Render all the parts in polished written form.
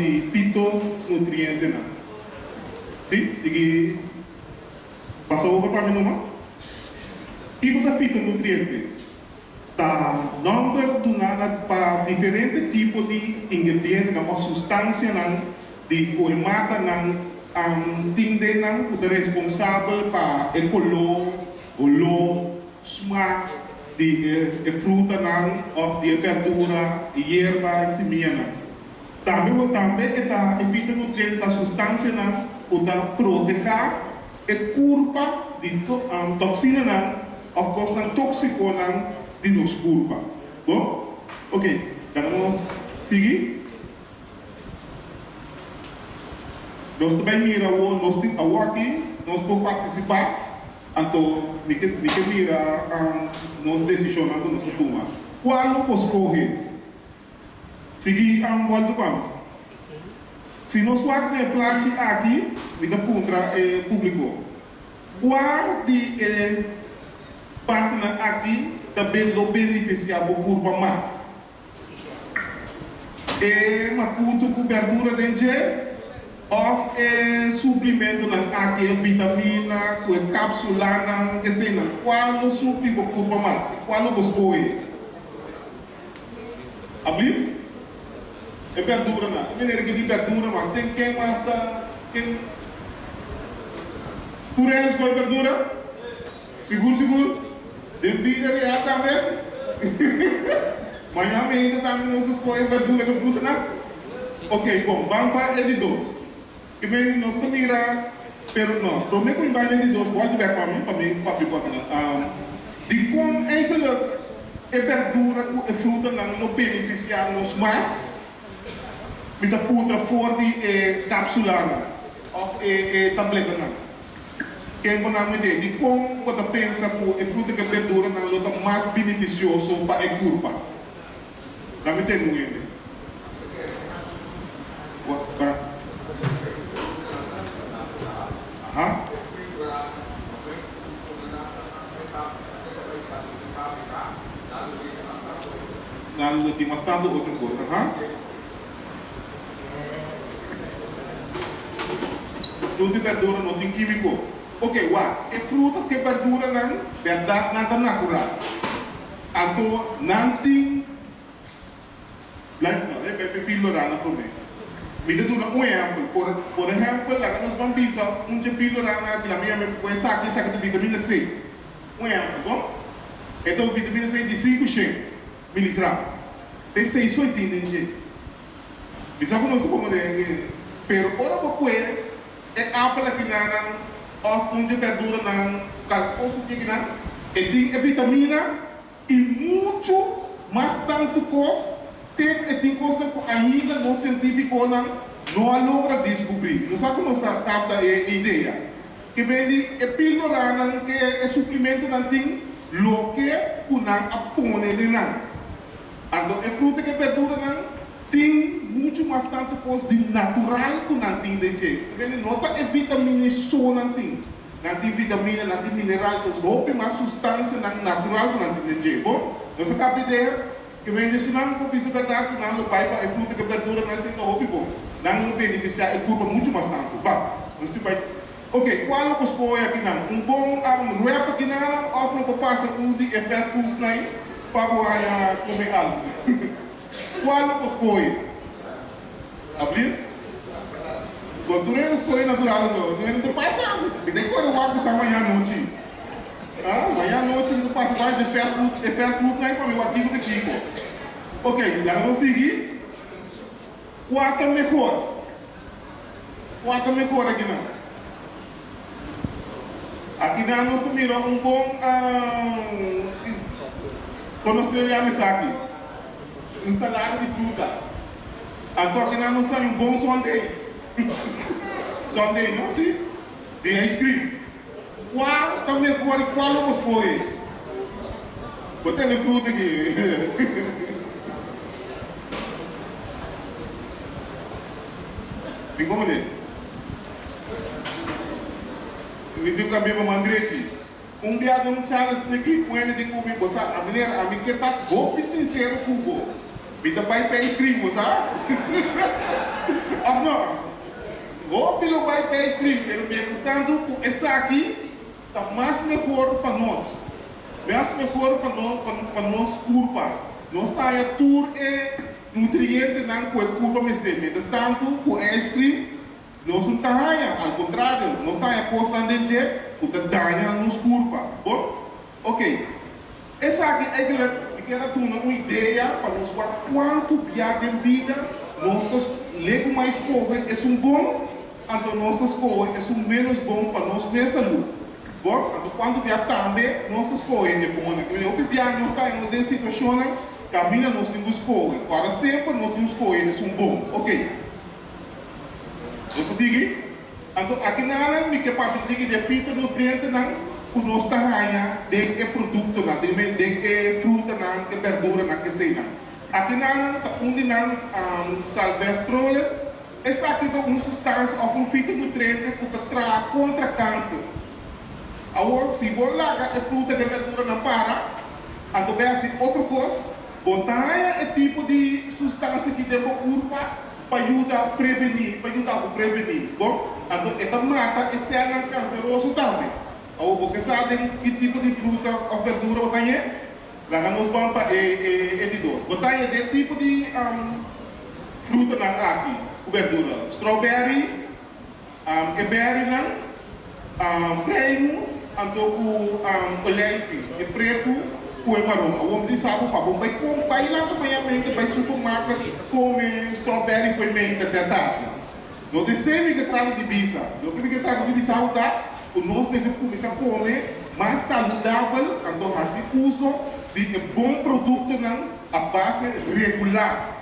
di fitonutrientenan. Si, sigui pasa over pa mi numa. Kiko ta fitonutriente? Ta nòmber duná na pa diferente tipo di ingredientenan òf sustansianan di ku e matanan tin den nan ku ta responsabel pa e koló, oló, smak di e frutanan òf di e bèrdura, e yerba, e simianan. Tambe bo tambe e ta e fitonutriente ta sustansianan ku ta protehá e kurpa di toksinanan òf kosnan tóksikonan di nos kurpa. Bo? Ok, laga nos sigui. Nos ta bai mira awor, nos tin awor aki nos por partisipá, anto mi ke mi ke mira nos desishonnan ku nos a tuma. Kual lo por skohe? Sigui wòltu pa mi. Si nos wak na e plachi aki, mi ta puntra e públiko, kua di e partinan aki ta lo benefisiá bo kurpa mas? E makutu ku berdura den dje òf e suplimentonan aki, e vitamina ku e kapsulanan, eseinan, kual lo supli bo kurpa mas i kual lo bo skohe? Ablief? E berduranan, e manera ki di berdura mas, den ken mas ta ken tur hende skohe berdura? Sigur sigur, den bida real tambe. Mañan meinta tambe nos ta scoge berdura cu frutanan. Ok, bon, ban pa e di dos. Ki men nos ta mira, pero no, prome cu mi bai na e di dos, wak bek pa mi, pa mi papia cu akinan. Dicon eigenlijk e berdura cu e frutanan lo beneficia nos mas? Mi ta puntra for di e capsulanan of e tabletanan. Ken bo nan mete? Dikon bo ta pensa ku e fruta ku e berduranan lo ta mas benefisioso pa e kurpa? Nan mete un hende. Ba. Aha. Nan lo tin mas tantu otro kos. Aha. Fruta i berdura no tin kímiko. Ok, wak, e fruta ku e berduranan bèrdat nan ta natural. Anto nan tin Blijf no, e bai píldora na promé. Mi ta duna un ehèmpel. Por por ehèmpel, laga nos ban bisa un dje píldoranan aki, laga mi yama ku esaki, esaki ta vitamina C. Un ehèmpel, bon? E ta un vitamina C di 500 miligram. Ta esei so e tin den dje. Mi sa ku nos ta komo den e, pero ora bo kue e apel akinanan òf un dje bèrduranan kal kos ku kikinan, e tin e vitamina i muchu mas tantu kos te ku e tin kosnan ku ainda nos sientífikonan no a logra diskubrí. No sa ku nos ta kapta e idea. Ke bende e píldoranan ke e suplimentonan tin loke ku nan a pone den nan. Anto e fruta ku e berduranan tin muchu mas tantu kos di natural ku nan tin den dje. Bende no ta e vitamina so nan tin. Nan tin vitamina, nan tin mineral, dus hopi mas sustansianan natural ku nan tin den dje. Bon, nos a kap idea ku bende si nan por bisa bèrdat ku nan lo bai pa e fruta ku e berduranan sin ta hopi bon. Nan lo benefisiá e kurpa muchu mas tantu. Ba, nos tin bai. Ok, cual lo por scoge akinan? Un bon wrap akinanan of lo por pasa un di e fast foods nan pa bo haña come algo? Cual lo por scoge? Abril? Bo tur hende scoge natural anto, tur hende ta pasa? Mi ta core wak bisa maña anochi. Ah, maña anochi mi ta pasa bai di fast food, e fast food nan pa mi wak kico ta kico. Ok, laga nos sigui. Cua ta mehor? Cua ta mehor akinan? Akinan nos ta mira un bon con nos ta yama esaki? Un salada di fruta. Anto akinan nos ta haña un bon sundae. Sundae no? Si? Di ice cream. Cua ta mehor y cua lo bo scoge? Bo tene fruta aki. Tin como ne? Mi tin cambia pa man drechi. Un bia den un charla sniki un hende di cu mi, bo sa, a meneer, ami ke ta hopi sincero cu bo. Mi ta bay pa ice cream, bo sa? Òf no? Hopi lo bai pa ice cream, pero mientrastantu ku esaki ta mas mehor pa nos. Mas mehor pa nos, pa nos kurpa. Nos ta haña tur e nutrientenan ku e kurpa mester. Mientrastantu ku e ice cream nos no ta haña, al kontrario, nos ta haña kosnan den dje ku ta daña nos kurpa. Bon? Ok. Esaki eigenlijk mi kier a duna un idea pa nos wak kuantu bia den bida nos ta legu mai skohe esun bon, anto nos ta skohe esun ménos bon pa nos mes salú. Bon, anto kuantu bia tambe nos ta skohe e bonnan. Kibera hopi bia nos ta nos den situashonnan kaminda nos tin ku skohe. Kòrda semper nos tin ku skohe esun bon. Ok. Nos ta sigui? Anto aki nan mi ke papia diki di e fitonutrientenan ku nos ta haña den e produktonan, den den e frutanan, e berduranan, eseinan. Aki nan ta un di nan salvestrole, esaki ta un sustansia òf un fitonutriente ku ta traha kontra kanser. Awor si bo laga e fruta ku e berduranan para, anto bai hasi otro kos, bo ta haña e tipo di sustansia ki den bo kurpa. Pa yuda prevení, pa yuda bo prevení, bon, anto e ta mata e sèlnan kanseroso tambe. Awor bo ke sa den ki tipo di fruta òf berdura bo ta hañ'é? Laga nos ban pa e e di dos. Bo ta hañ'é den tipo di frutanan aki ku berdura, strawberry, E berrynan, preimu, anto ku oleifi, e pretu ku e maron. Awor mi tin sa bo pa bo bai kom bai lanta maña mente bai supermarket kome strawberry fo'i mente te atardi. No ta esei mi ke trata di bisa. Loke mi ke trata di bisa bo ta ku nos mester kuminsá kome mas saludabel anto hasi uso di e bon produktonan a base regular.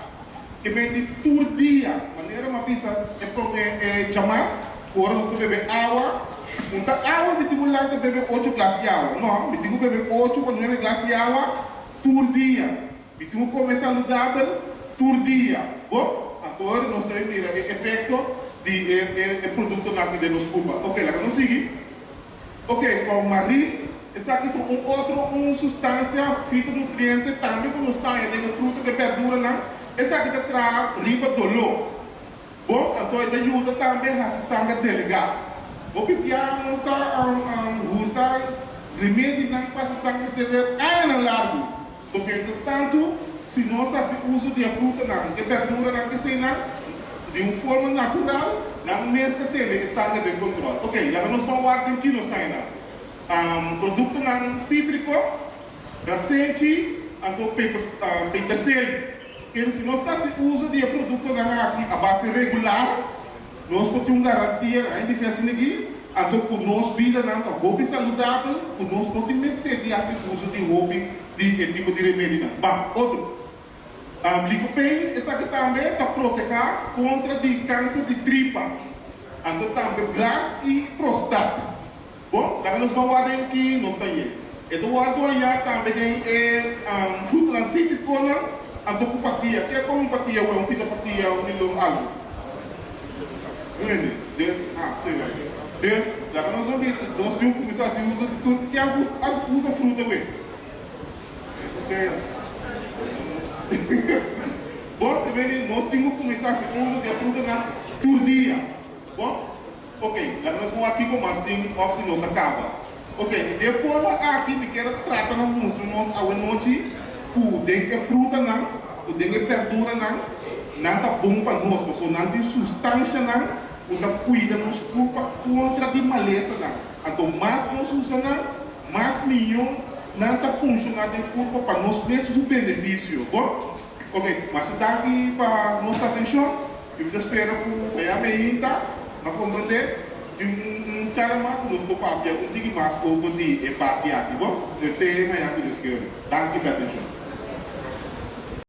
E menti tur dia, manera mi a bisa e prome e djamas, ku ora nos ta bebe awa, un ta awa mi tin ku lanta bebe ocho glas di awa. No, mi tin ku bebe ocho pa nuebe glas di awa tur dia. Mi tin ku kome saludabel tur dia. Bo? Anto ora nos ta mira e efekto di e e produktonan aki den nos kurpa. Oke, laga nos sigui. Ok, pa marí, esaki ta un otro un sustansia fitonutriente tambe ku nos ta haña den e fruta ku e berduranan. Esaki ta traha riba doló. Bon, anto e ta yuda tambe hasi sanger delegá. Hopi bia nos ta usa remedinan pa hasi sanger delegá añanan largu. So mientras tantu, si nos hasi uso di e frutanan, e berduranan, eseinan, di un forma natural, nan mes ta tene e sanger den control. Ok, laga nos ban wak den ki nos ta hena. Productonan citrico, rasenchi, anto peterseli. Pero si nos ta hasi uso di e productonan aki a base regular, Nos por tin un garantia, nan a bisa asina aki, anto ku nos bidanan ta hopi saludabel, ku nos no tin mester di hasi uso di hopi di e tipo di remedinan. Ban, otro. Lycopene, esaki tambe ta protehá kontra di kanser di tripa, anto tambe blas i prostat. Bon, laga nos ban wak den ki nos ta ye. E ta wòrdu hañá tambe den e frutanan sítrikonan, anto ku patia. Ke komo un patia wè? Un pita patia, un milon, algu. Un hende? Den, ah, si, wè. Den, laga nos ban bira, nos tin ku kuminsá hasi uso di tur ken ku usa fruta wè. Bon, te bini, nos tin ku kuminsá hasi uso di e frutanan tur dia. Bon? Ok, laga nos wak kiko mas tin of si nos a kaba. Ok, di e forma aki mi kier a trata na mustra nos awenochi ku den e frutanan, ku den e berduranan, nan ta bon pa nos, pasobra nan tin sustanshanan ku ta kuida nos kurpa kontra di malesanan. Anto mas nos usa nan, mas mihó nan ta funshoná den kurpa pa nos mes su benefisio. Bon? Ok, masha danki pa nos atenshon. I mi ta spera ku aya meinta na komprendé tin un charla mas ku nos por papia un tiki mas over di e parti aki. Bon, te mañana ku Dios kere. Danki pa e atenshon.